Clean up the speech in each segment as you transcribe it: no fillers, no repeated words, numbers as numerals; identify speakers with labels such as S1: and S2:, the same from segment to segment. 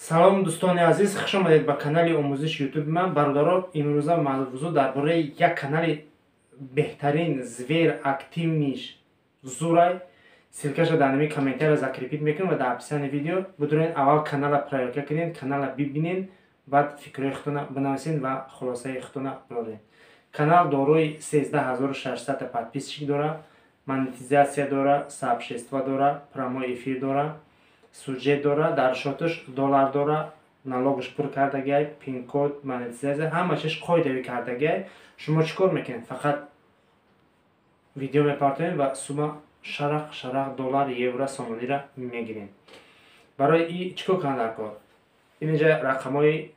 S1: Салом, дӯстони азиз, хуш омадед ба канали омӯзиши Ютуби ман. Бародаро, имрӯза мавзӯъ дар бораи як канали беҳтарин, зверь, активный ш зурай. Ссылка ша дар нами комментария закрепить мекунем ва дар описании видео. Бидурен, аввал канала проверка кунед, канала бибинед, баъд фикрҳои худтона бинависед ва хулосаи худтона бироред. Канал дорои 13 600 подписчик дора, монетизация дора, сообщество дора, прямой эфир дора, сюжет дора, дар счёт аш доллар дора, налог аш пур кардагиай, пин-код, монетизация, ҳама чиз қоидавӣ кардагиай. Шумо чӣ кор мекунед? Фақат видео мепартоед ва сума шарақ шарақ доллар, евро, сомониро мегиред. Барои и чӣ кор кунад дар кор? Инҷа рақамҳои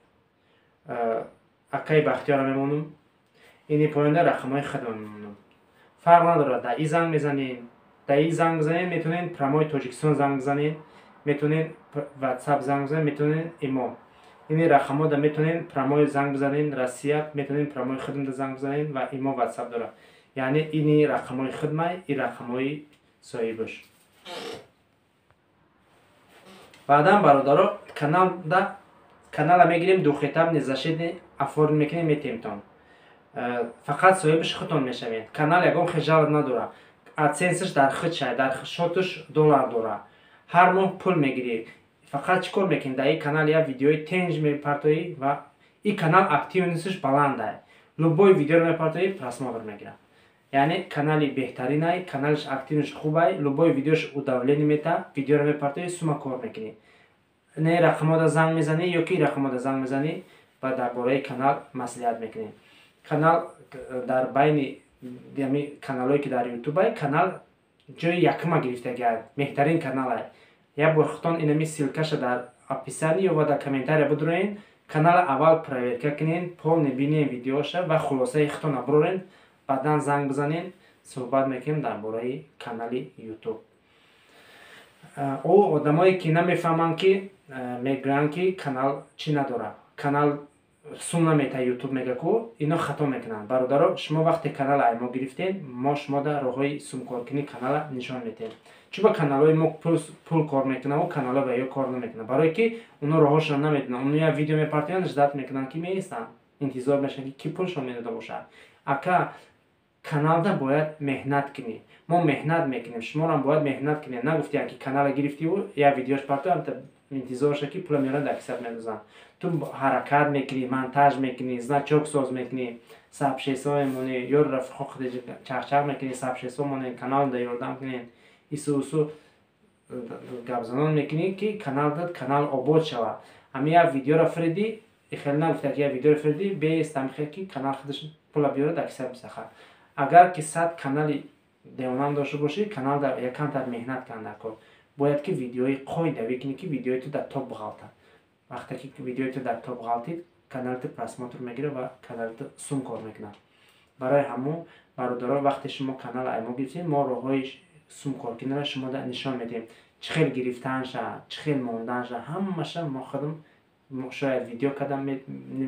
S1: акаи Бахтиёрро мемонам, ини поёнда рақамҳои худро мемонам. Фарқ надорад, дар и занг мезанед, дар и занг бизанед, метавонед прямой Тоҷикистон занг бизанед, метавонед Ватсап занг бизанед, метавонед имо. Ини рақамҳода метавонед прямой занг бизанед Россия, метавонед прямой худмда занг бизанед ва имо, Ватсап дорад. Яъне ини рақамҳои худмай, и рақамҳои соҳибаш. Баъдан, бародаро, каналда канала мегирем, двухэтапный защитный оформ мекунем, метемтон. Фақат соҳибаш худтон мешавед. Канал ягон хел жалоб надорад, Адсенс аш дар худшай, дар счёт аш доллар дорад, ҳар моҳ пул мегирӣ. Фақат чӣ кор мекунӣ? Дар ин канал як видеои тенҷ мепартоӣ ва ин канал активность аш баландай. Любой видеоро мепартоӣ, просмотр мегирад. Яъне канали беҳтаринай, каналаш активность ш хубай, любой видеош удавление мета. Видеоро мепартоӣ, сума кор мекунӣ. Не рақамода занг мезанӣ ё ки рақамода занг мезанӣ ва дар бораи канал маслиҳат мекунӣ. Канал дар байни каналҳое, ки дар Ютубай, канал ҷои якума гирифтагиад, беҳтарин каналай. Як бор худтон инами ссылка ша дар описание ё дар комментария бидуроен, канала аввал проверка кунен, полный бинен видеоша ва хулосаи худтона бирорен. Баъдан занг бизанен, суҳбат мекунем дар бораи канали Ютуб. Ӯ одамое, ки намефаҳманд, ки мегӯянд, ки канал чӣ надорад, канал сум намета, Ютуб мега ку, ино хато мекунанд. Бародаро, шумо вақте канала ай мо гирифтем, мо шумода роҳҳои сумкоркунии канала нишон медиҳем. Чунба каналҳои мо пул кор мекунанд, каналҳо ва ё кор намекунанд, барое ки оно роҳҳошро намедонанд. Оно як видео мепартоянд, ждать мекунанд, ки меистанд, интизор мешаванд, ки пулшон медода бошад. Ака, каналда бояд меҳнат кунӣ. Мо меҳнат мекунем, шуморам бояд меҳнат кунем. Нагуфтиям, ки канала гирифтиву як видеош партоям, интизор ша, ки пула меоранд, дар кисат мендозанд. Ту ҳаракат мекунӣ, монтаж мекунӣ, значок соз мекунӣ, сообщество мемонӣ, ёру рафиқо чахчах мекунӣ, сообщество монӣ, каналда ёрдам кунед, ису усу гапзанон мекунӣ, ки каналда канал обод шавад. Ҳами як видеоро фириди, хеле нагуфта, ки як видеоро фириди, беистам хел, ки канал худаш пула биёрад, дар кисат бисахад. Агар ки 100 канали девонам дошта бошӣ, каналда якамтар меҳнат кунанд дар кор. Бояд ки видеои қоидавӣ кунӣ, ки видеои ту дар топ ғалтад. Вақте ки видеои ту дар топ ғалтид, канали ту просмотр мегирад ва канали ту сум кор мекунад. Барои ҳамун, бародаро, вақте шумо канал ай мо гирифтем, мо роҳҳои сумкоркуниро шумода нишон медиҳем: чӣ хел гирифтанша, чӣ хел монданша, ҳамаша мо худам шояд видео кардам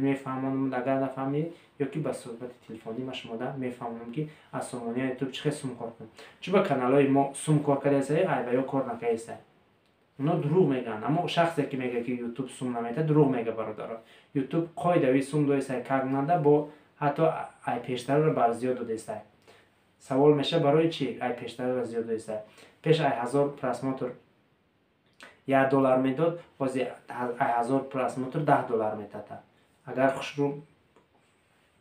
S1: мефаҳмонам, агар нафаҳмед, ё ки ба суҳбати телефонӣ ма шумода мефаҳмонам, ки аз сомонаи Ютуб чӣ хел сум кор кунем. Чун ба каналҳои мо сум кор кардаеса, айва ё кор накардаеса, оно дурӯғ мегӯянд. Аммо шахсе, ки мегӯяд, ки Ютуб сум наметавад, дурӯғ мегӯяд. Бародаро, Ютуб қоидави сум доеса, как нада бо ҳатто ай пештарро бар зиёд додеста. Савол меша: барои чӣ ай пештарро зиёд додеста? Пеш ай 1000 просмотр 1 доллар медод, ҳозир ай 1000 просмотр 10 доллар метата. Агар хушрӯ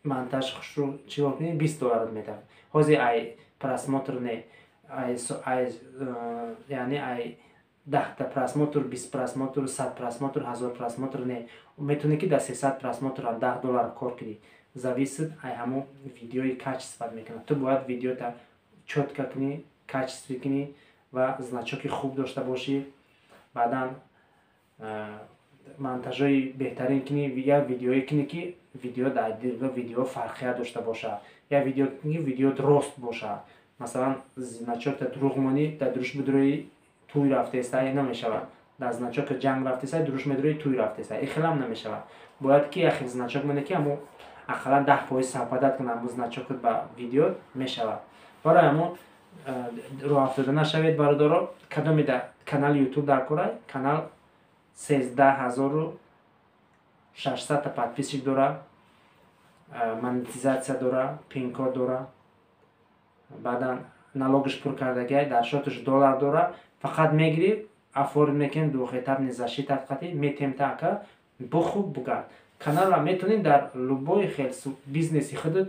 S1: монтаж, хушрӯ чӣ кор кунӣ, 20 долларат метавад. Ҳозир ай просмотр не, ай яъне ай 10та просмотр, 20 просмотр, 100 просмотр, 1000 просмотр не, метавонӣ, ки дар 300 просмотрам 10 доллар кор кунӣ. Зависит ай ҳамон видеои качество мекунад. Ту бояд видеота чётко кунӣ, качество кунӣ ва значок и хуб дошта бошӣ, баъдан монтажҳои беҳтарин кунӣ, як видеое кунӣ, ки видео дар видео фарқият дошта бошад, як видео кунӣ, ки видеот рост бошад. Масалан, значок та дурӯғ монӣ, дар дуруш бидурӯи, туй рафтеста, намешавад. Дар значок а ҷанг рафтеста, дуруш медурӯи, туй рафтеста, и хелам намешавад. Бояд ки як хел значок монӣ, ки ҳамо ақаллан 10% совпадать кунад ҳамо значок ат ба видео мешавад. Барои ҳамон роҳафтода нашавед, бародаро. Кадоме дар канали Ютуб дар корай, канал 13 600 та подписчик дора, монетизатсия дора, пинкод дора, баъдан налогаш пур кардагиай, дар счёташ доллар дора. Фақат мегирӣ, оформить мекунем, двухэтапный защита қати метем, та ака, бухуб бугард. Каналра метавонӣ дар любой хел бизнеси худат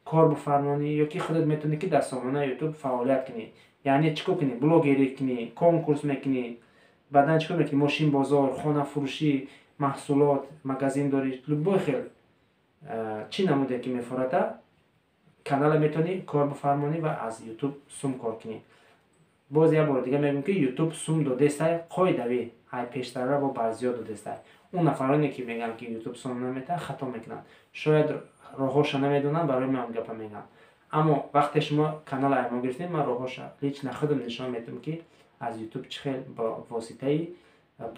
S1: кор бифармонӣ ё ки худат метавонӣ, ки дар сомонаи Ютуб фаъолият кунӣ. Яъне чӣ кор кунӣ? Блогерӣ кунӣ, конкурс мекунӣ, баъдан чӣ кор мекунӣ? Мошинбозор, хонафурӯшӣ, маҳсулот, магазин дорӣ, любой хел чӣ намуде ки мефората, канала метавонӣ кор бифармонӣ ва аз Ютуб сум кор кунӣ. Боз як бори дига мегӯям, ки Ютуб сум додестай, қоидавӣ ай пештарра бо барзиёд додестай. Он нафароне ки мегӯянд, ки Ютуб сум наметаҳад, хато мекунанд. Шояд роҳҳоша намедонанд, барои ман гапа мегӯянд. Аммо вақте шумо канала ай мо гирифтем, ман роҳҳоша лично худам нишон медиҳам, ки аз Ютуб чӣ хел ба воситаи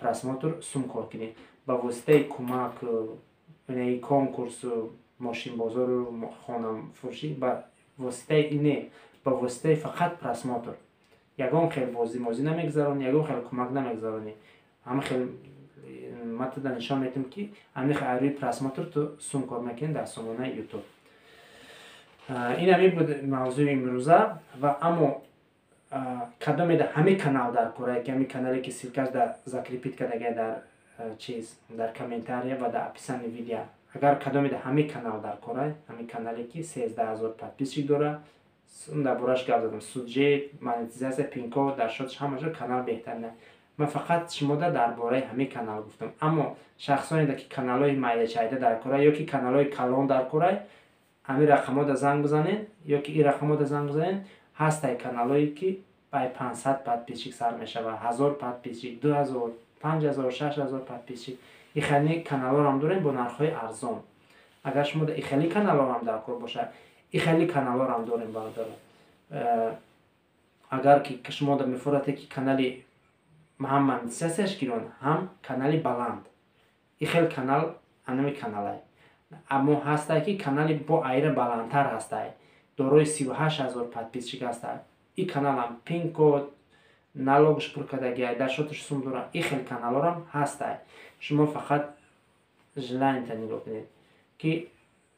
S1: просмотр сум кор кунӣ, ба воситаи кӯмак, конкурсу, мошинбозору хонафурӯшӣ, ба воситаи ине, ба воситаи фақат просмотр. Ягон хел бозимозӣ намегузаронӣ, ягон хел кӯмак намегузаронӣ. Ҳама хел ман туда нишон медиҳам, ки ҳамин хел рӯи просмотр ту сум кор мекунӣ дар сомонаи Ютуб. Ин ҳамин буд мавзӯи имрӯза. Ва аммо кадомеда ҳамин канал дар корае, ки ҳамин канале ки ссылкаш дар закрепить кардагия, дар чиз, дар комментария ва дар описании видео, агар кадомеда ҳамин канал дар корай, ҳамин канале ки 13 000 подписчик дора, дар бораш гап задам, суджет, монетизатсия, пинкод, дар счёташ ҳамаҷо, канал беҳтарина. Ман фақат шумода дар бораи ҳамин канал гуфтам. Аммо шахсоне ки каналҳои майдачайда дар корай ё ки каналҳои калон дар корай, ҳамин рақамҳода занг бизанед ё ки ин рақамҳода занг бизанед. Ҳастай каналҳое ки бай 500 подписчик сар мешавад, 1000 подписчик, 2000, 5000, 6000 подписчик. Ихели каналҳоам дорем бо нархҳои арзон. Агар шумо ихели каналҳоам дар кор бошад, ихели каналҳоам дорем, бародаро. Агар ки шумо мефорате, ки канали ҳам монетизатсияш гирон, ҳам канали баланд, ихел канал анами каналай. Аммо ҳастай, ки канали бо айра баландтар ҳастай, дорои 38 000 подписчик ҳастай. И каналам пинкод, налогш пур кардагиай, дар счёташ сум дора. И хел каналҳорам ҳастай. Шумо фақат желаниета нигоҳ кунед, ки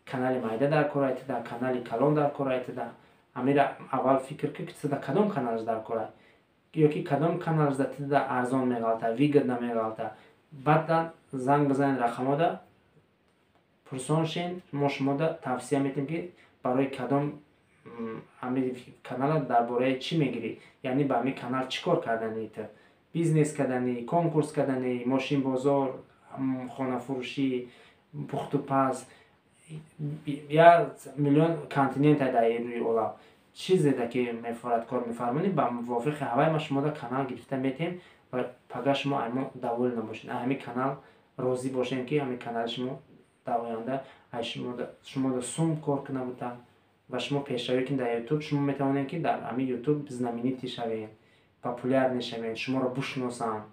S1: канали майда дар кор айтида, канали калон дар кор айтида. Амира аввал фикр кун, ки тида кадом каналаш дар кор ай ё ки кадом каналаш да тида арзон меғалта, выгодно меғалта. Баъдан занг бизанед, рақамода пурсон шен. Мо шумода тавсия метем, ки барои кадом ҳамин канала, дар бораи чӣ мегирӣ, яъне ба ҳамин канал чӣ кор кардани ту: бизнес кардани, конкурс кардани, мошинбозор, хонафурӯшӣ, пухтупаз, як миллион континент дар рӯи олам, чизе ки мефорад, кор мефармонӣ. Ба мувофиқи ҳавай ма шумода канал гирифта метем ва пага шумо аймо довольны бошед, ҳамин канал розӣ бошем, ки ҳамин канали шумо дар оянда шумода сум кор куна бута ва шумо пешравӣ кунед дар Ютуб. Шумо метавонед, ки дар ҳамин Ютуб знаменитый шавед, популярный шавед, шуморо бушносанд.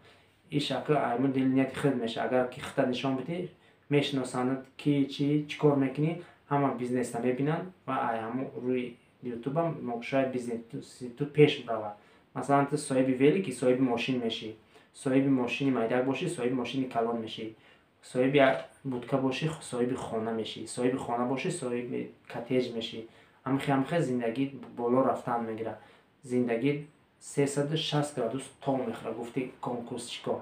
S1: Иш ака аймо дили нияти худ меша. Агар ки худта нишон бидӣ, мешиносанд, ки чӣ чӣ кор мекунӣ, ҳама бизнеса мебинанд ва ай ҳамо рӯи Ютубам шояд бизнеси ту пеш равад. Масалан, ту соҳиби велики, соҳиби мошин мешӣ, соҳиби мошини майдак бошӣ, соҳиби мошини калон мешӣ, соҳиби будка бошӣ, соҳиби хона мешӣ, соҳиби хона бошӣ, соҳиби коттедж мешӣ. Ҳамхе зиндагӣ боло рафтан мегирад, зиндагӣ 360 градус тов мехӯрад. Гуфти конкурсчико,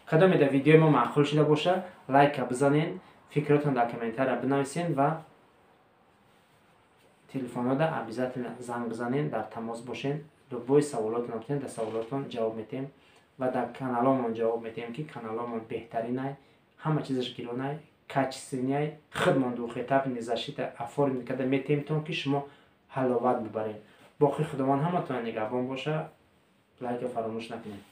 S1: кадоме дар видеои мо маъқул шуда боша, лайка бизанед, фикротон дар комментария бинависед ва телефонҳода обязательно занг бизанед, дар тамос бошед. Любой саволотон битонед, дар саволотон ҷавоб метиҳем ва дар каналҳомон ҷавоб метиҳем, ки каналҳомон беҳтаринай, ҳама чизаш гиронай, качественныйай. Худмон двухэтапный защита оформить карда метиҳемтон, ки шумо ҳаловат бибаред. Боқӣ Худованд ҳаматона нигаҳбон боша. Лайка фаромӯш накунед.